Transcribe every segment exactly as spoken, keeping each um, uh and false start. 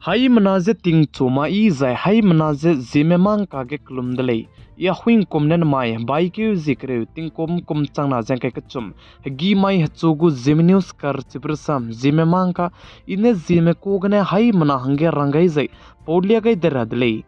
Haimena je tingchu ma i zai haimena je Zeme mangka ge kelum de lei. I Ahuingkum ne namai baikeu zie kereu tingkum kum changna ze ngkai kechum, hegî mai hechu gu Zeme News karchibe rasam Zeme mangka, i ne Zeme ku gene haimena hangge rang gai zai paulia gai de ra de lei.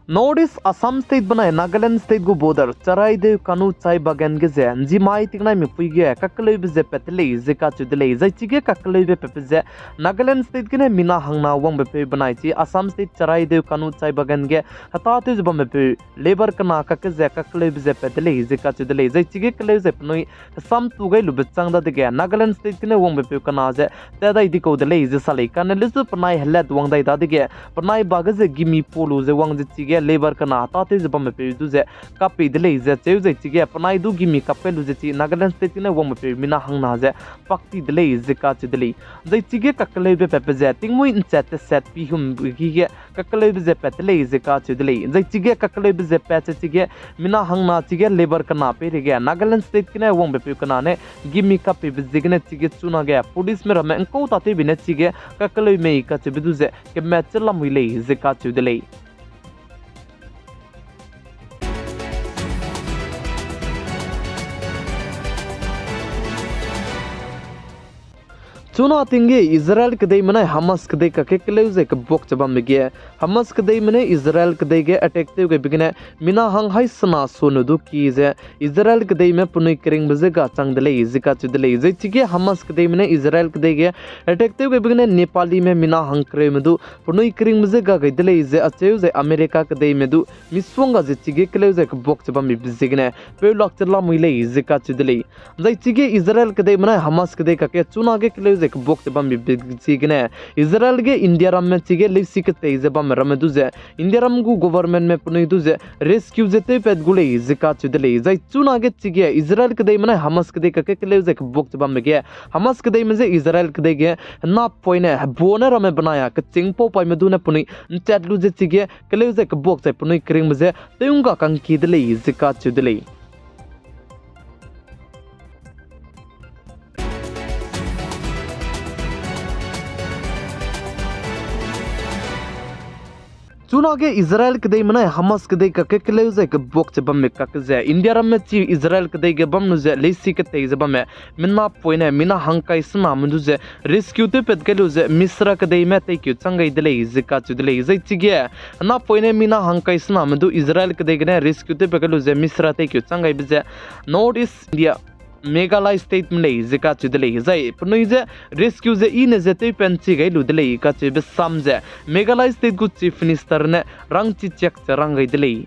North East Assam State benai Nagaland State gu border Charaideo Kanu Chai Bagan ge ze nzimai tingnai mipui ge kakeleube ze pat de lei ze kacheu de lei. Zai chige kakeleube patbe ze Nagaland State gene mina hangna wangbe peu benai chi Assam State Charaideo Kanu Chai Bagan ge hetâtew ze bambe peu labour kena kakge ze kakeleube ze pat de lei ze kacheu de lei. Zai chige keleu zai penui hesam tu gai lube chang dadege Nagaland State gene wangbe peu kena ze tat dai di kau de lei ze sa lei. Kane lesu penai helat wang dai dadege penai ba ge ze gimi pa lu ze wang ze chige labour kena hetâtew ze bambe peu du ze kap pei de lei ze cheu zai chige penai du gimi kap kai lu ze chi Nagaland State gene wangbe peu mina hangna ze pak ti de lei ze kacheu de lei. Zai chige kakeleube patbe ze tingmuî nchat teset pihumbe gi ge kakeleube ze pat de lei ze kacheu de lei. Zai chige kakeleube ze pat ze chige mina hangna chige labour kena peireige Nagaland State gene wangbe peu kena ne gimi kap peibe ziegene chige chunage policeme ramme ngkau tâtewbe ne chige kakeleu mei kacheube du ze kemat che lamui lei ze kacheu de lei. Chuna ting ge Israel kedeime nai Hamas kedei kakge keleu zai kebuak che bambe ge, Hamas kedeime ne Israel kedei ge attack tew gaibe gene mina hang hai sena sunu du ki ze Israel kedeime penui keringbe je ga chang de lei ze kacheu de lei. Zai chige Hamas kedeime ne Israel kedei ge attack tew gaibe gene Nepalime mina hang kereume du penui keringbe je ga gai de lei ze acheu zai America kedeime du misongga ze chige keleu zai kebuak che bambe ziegene peu lak che lamui lei ze kacheu de lei. Zai chige Israel kedeime nai Hamas kedei kakge chunage keleu zai kebuak che bambe ziegene Israel ge India ramme chige leisi ketei ze bamme ramme du ze Indiaram gu governmentme penui du ze rescue ze tewpat gu lei ze kacheu de lei. Zai chunage chige Israel kedeime nai Hamas kedei kakge keleu zai kebuak che bambe ge Hamas kedeime je Israel kedei ge henapoine hebane ramme benai a kechîng pau paime du ne penui nchat lu ze chige keleu zai kebuak zai penui keringbe je tewngga kangki de lei ze kacheu de lei. Chunage Israel kedeime nai Hamas kedei kakge keleu zai kebuak che bamme kakge ze India ramme chi Israel kedei ge bam lu ze leisi ketei ze bamme minapoine mina hangkai sename du ze rescue tewpat gai lu ze Misra kedeime teikeu chang gai de lei ze kacheu de lei. Zai chige henapoine mina hangkai sename du Israel kedei gene rescue tewpat gai lu ze Misra teikeu chang gaibe ze North East India Meghalaya State me lei ze kacheu de lei. Zai penui ze rescue ze i ne ze tewpat chi gai lu de lei kacheube sam ze Meghalaya State gu Chief Minister ne rangchi chiak ze rang gai de lei.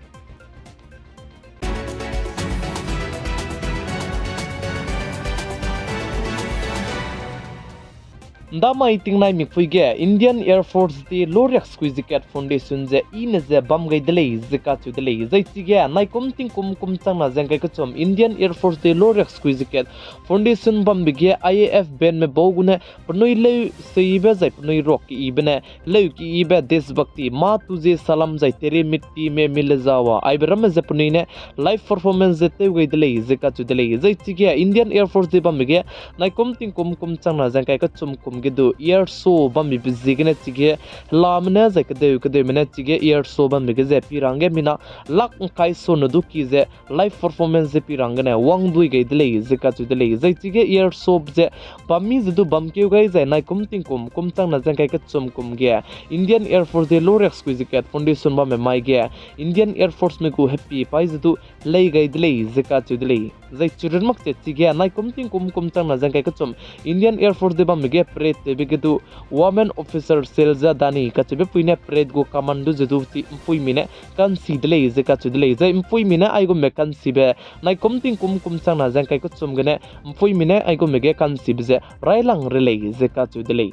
Ndamai tingnai mikpui ge Indian Air Force de loriak skui ze kat foundation ze i ne ze bam gai de lei ze kacheu de lei. Zai chige naikum tingkum kum changna ze ngkai kechum Indian Air Force de loriak skui ze kat foundation bambe ge I A F band me bau gu ne penui leu seibe zai penui ruak keyibe ne leu keyibe Deshbhakti, Maa Tujhe Salaam zai Tere Mitti Mein Mil Jawa aibe ramme ze penui ne live performance ze tew gai de lei ze kacheu de lei. Zai chige Indian Air Force de bambe ge naikum tingkum kum changna ze ngkai kechum kum ge du air show bambe ziegene chige helame ne zai kedeu kedeume ne chige air show bambe ge ze pi rangge mina lak ngkai sone du ki ze live performance ze pi ranggene wangdui gai de lei ze kacheu de lei. Zai chige air show ze bam mi ze du bamkeu gai zai naikum tingkum kum changna ze ngkai kechum kum ge Indian Air Force de loriak skui ze kat foundation bamme mai ge Indian Air Force me gu hepi paî ze du lei gai de lei ze kacheu de lei. Zai chirun mak che chige naikum tingkum kum changna ze ngkai kechum Indian Air Force de bambe ge parade tewbe ge du Women Officer Shelja Dani kacheube pui ne parade gu command du ze du chi mpuimi ne ka'nsi de lei ze kacheu de lei. Zai mpuimi ne aigumbe ka'nsibe naikum tingkum kum changna ze ngkai kechum gene mpuimi ne aigumbe ge ka'nsibe ze railang re lei ze kacheu de lei.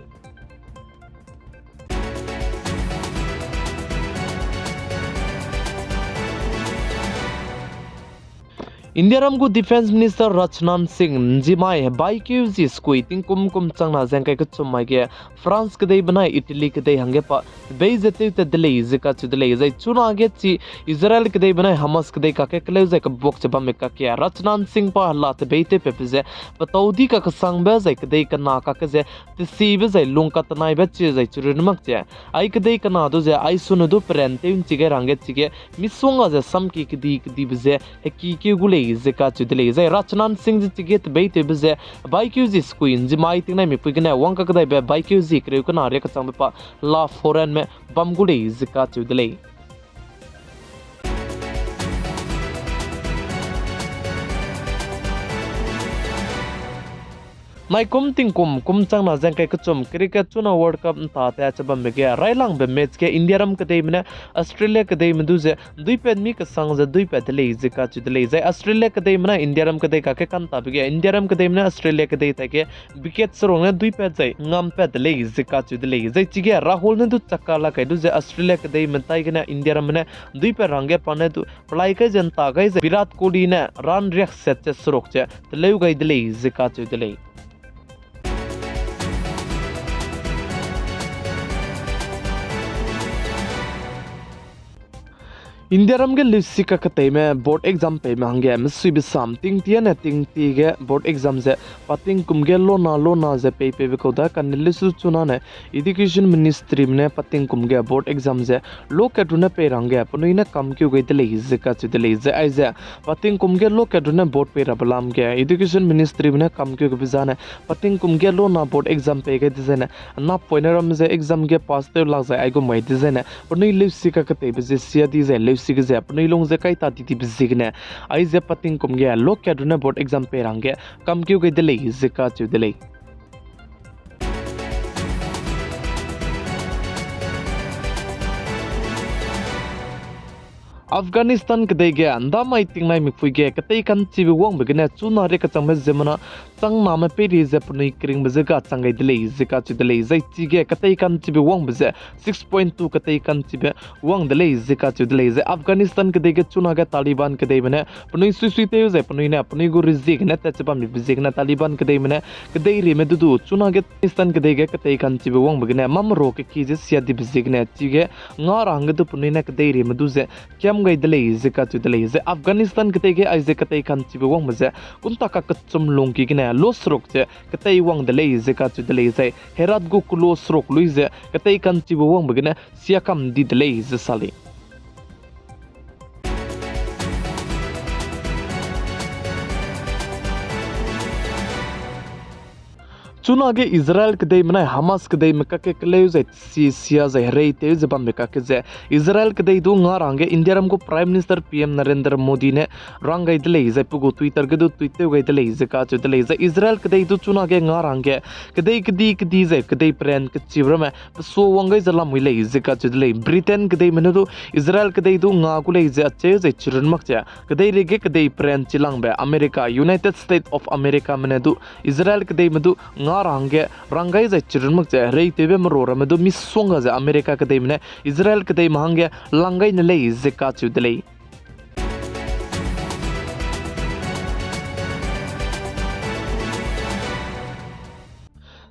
Indiaram gu Defence Minister Rajnath Singh nzimai hebaikeu zi sekui tingkum kum changna ze ngkai kechum mai ge France kedei benai Italy kedei hangge pa tebei ze tew tat de lei ze kacheu de lei. Zai chunage chi Israel kedei benai Hamas kedei kakge keleu zai kebuak ze bamme kakge Rajnath Singh pa hela tebei tewpatbe ze petau di kakesangbe zai kedei kena kakge ze tesibe zai lung katenaibe chi zai chirun mak che. Ai kedei kena du ze ai sune du peran tew nchi gai ra hangge chige misongga ze samki kedi kedibe ze hekikeu gu lei ze kacheu de lei. Zai Rajnath Singh ze chige tebei tewbe ze hebaikeu zi sekui nzimai tingnaimipui gene wang kakedaibe hebaikeu zi kereu kena ria kechangbe pa hela foreignme bam gu lei ze kacheu de lei. Naikum tingkum kum changna ze ngkai kechum cricket chuna World Cup nta tat che bambe ge railangbe match ge Indiaram kedeime ne Australia kedeime du ze duipat mi kesang ze duipat de lei ze kacheu de lei. Zai Australia kedeime ne Indiaram kedei kakge kantabe ge Indiaram kedeime ne Australia kedei taige wicket seruk ne duipat zai ngampat de lei ze kacheu de lei. Zai chige Rahul ne du chakka la kai du ze Australia kedeime tai gene Indiaramme ne duipat ra hangge pa ne du pelai kai ze nta gai ze Virat Kohli ne run riakset ze seruk ze teleu gai de lei ze kacheu de lei. Indiaram ge leusi kaketeime board exam peime hangge mesuibe sam tingtie ne tingtie ge board exam ze pa tingkum ge lona lona ze pei peibe kau da kane leusi chunane Education Ministryme ne pa tingkum ge board exam ze lokat rune pei ra hangge penui ne kamkeu gai de lei ze kacheu de lei. Zai aize pa tingkum ge lokat rune board pei rabe lam ge Education Ministryme ne kamkeu gabe zane pa tingkum ge lona board exam pei gai dezaine nappoine ram ze exam ge pass tew lak zai aigum gai dezaine penui leusi kaketeibe ze sia di zai leusi ge ze penui lung ze kai ta di dibe ziegene aize pa tingkum ge lokat rune board exam pei ra hangge kamkeu gai de lei ze kacheu de lei. Afghanistan kedei ge ndamai tingnaimipui ge ketei ka'nchibe wangbe gene chuna rie kechangbe ziemmena changname peireige ze penui keringbe ze ga chang gai de lei ze kacheu de lei. Zai chige ketei ka'nchibe wangbe ze six point two ketei ka'nchibe wang de lei ze kacheu de lei. Zai Afghanistan kedei ge chunage Taliban kedeime ne penui suisui tew zai penui ne penui gu reziegene tat che bambe ziegene Taliban kedeime ne kedeirime du du chunage Afghanistan kedei ge ketei ka'nchibe wangbe gene mamero keki ze sia dibe ziegene chige nga ra hangge du penui ne kedeirime du ze kiam gai de lei ze kacheu de lei. Zai Afghanistan kedei ge aize ketei ka'nchibe wangbe ze kunta kakechum lungki gene lo seruk ze ketei wang de lei ze kacheu de lei. Zai Herat gu kelo seruk lui ze ketei ka'nchibe wangbe gene sia kam di de lei ze sa lei. Chunage Israel kedeime nai Hamas kedeime kakge keleu zai si sia zai hereitew ze bambe kakge ze Israel kedei du nga ra hangge Indiaram gu Prime Minister P M Narendra Modi ne rang gai de lei zai pe gu Twitter ge du tweet tew gai de lei ze kacheu de lei. Zai Israel kedei du chunage nga ra hangge kedei kedi kedi zai kedei peran kechibe ramme pesuawang gai ze lamui lei ze kacheu de lei. Britain kedeime ne du Israel kedei du nga gu lei ze acheu zai chirun mak ze kedeireige kedei peran chilangbe America, United States of Americame ne du Israel kedeime du nga ra hangge rang gai zai chirun mak ze hereitewbe mero ramme du misongga ze America kedeime ne Israel kedeime hangge lang gai ne lei ze kacheu de lei.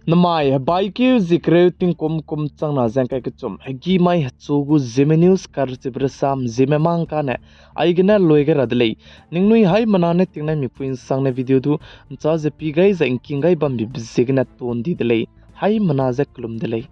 Namai hebaikeu zi kereu tingkum kum changna ze ngkai kechum hegimai hechu gu Zeme News karchibe resam Zeme mang kane aigene lui gai ra de lei. Ningnui haimena ne tingnaimipui nsangne video du ncha ze pi gai zai ngking gai bambe ziegene ton di de lei. Haimena ze kelum de lei.